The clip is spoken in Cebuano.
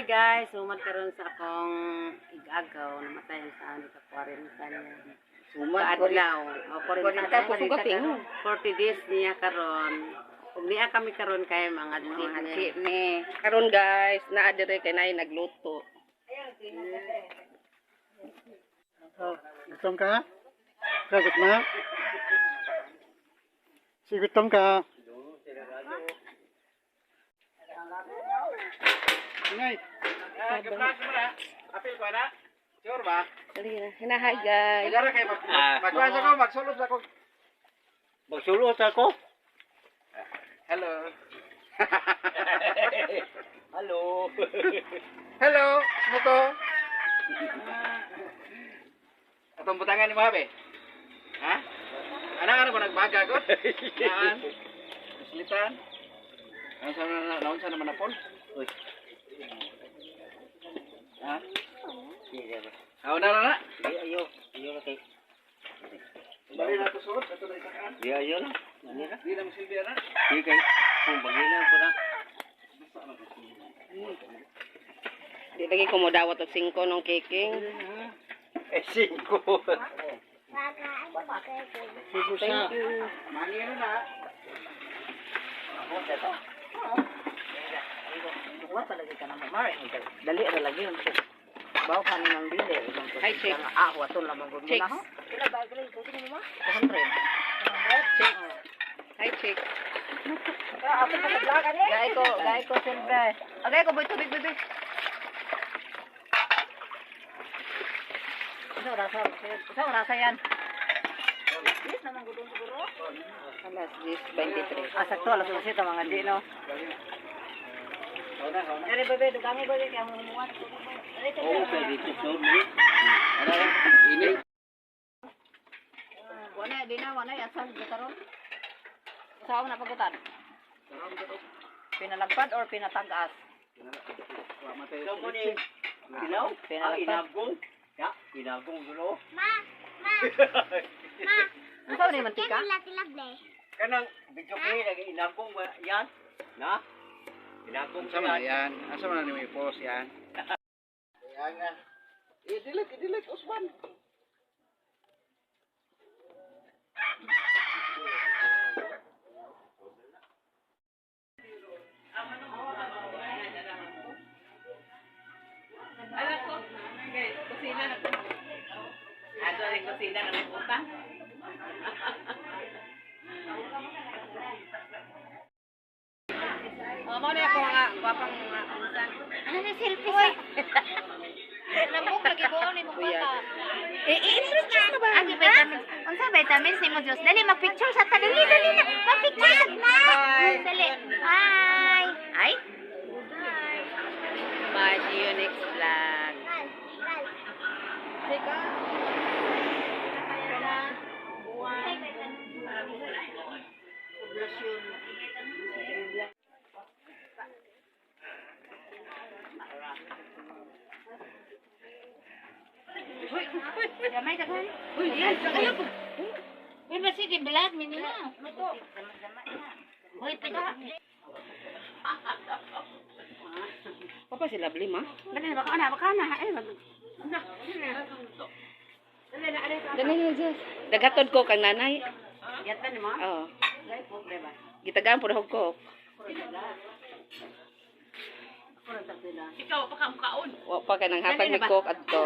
Hi guys, human karon sa akong igagaw, namatay ang sa ani ka 40 niya. Sumat. Kaadlaw. O 40 40 karon. 40 days niya karon. Ug niya kami karon kay mga Mga niya. ni. Karon guys, naa dire kay naay nagluto. Oh, gutom ka? Sagot na? Si gutom ka? Ngay. Apil ko na. Sure ba? Dali na. Hina, hi guys. Kailangan kay magkuhan sa ko, magsulot sa ko. Magsulot ako. Hello. Hello. Hello, smuto. Atong butangan ni Mahabe. Ha? Ana ano ba nagbaga ko? Naan. Slitan. Ano sa na naon sa naman na Paul? Uy. Ha? Sige ba? Aw na na na. Di ayo, ayo na kay. Bali na to sulot ato na isakan. Di ayo na. Ani na. Di na mosilbi ana. Di kay kung bagina po na. Di lagi ko modawat og 5 nung kiking. Eh, singko. Sigo siya. Thank you. Mangino na. Dali ra lagi unsa. Baw ka ni nang dili. Hi, Chicks. Ah, waton lamang gud mo Chicks. na ho. 200. Chicks. Hi, chicks. Gay ko, gay ko siyempre. Agay ko boy tubig bebe. Isa rasa, isa rasa yan. Alas 10:23. Ah, sakto alas 11 ta mga di no. Dali bebe, dugangi bebe kay mo muwan. Oo, pwede ito sure ni. Ana na. Ini. Wala di na wala asal gutaron. Saan na pagutan? Pinalagpad or pinatag-as? Wa matay. So mo ni Pilaw? Ah, inagong. Ya, inagong dulo. Ma, ma, ma. Unsa ni mantika? Kanang video kay lagi inagong ba yan? Na? Inagong Asa man na yan? Asa man na ni may post yan? Yan nga. I-delete, i-delete, Usman. Alam ko, guys, kusina na ko. Ato rin kusina na may utang. Oh, mo na ako nga gwapang mga pinsan. Ano na selfie sa? Lambok lagi buon ni mong bata. Eh, i-introduce na ba? Agi vitamins. Unsa vitamins ni mo Diyos? Dali mag-picture sa ta. Dali, dali na. Mag-picture sa ta. Dali. Bye. Ay. Bye, see you next vlog. Gamay daghan. Uy, yan. Ayaw ko. Uy, basi di vlog mi nila. Uy, pita. Papa si Lovely ma. Dali na baka na baka na. Ay, mag Dali na Diyos. Daghatod ko kang nanay. Yatan ni mo. Oo. Gay po, ba? Gitagaan po na ko. Ako lang tagpila. Wa pa ka nang hatag ni Coke adto.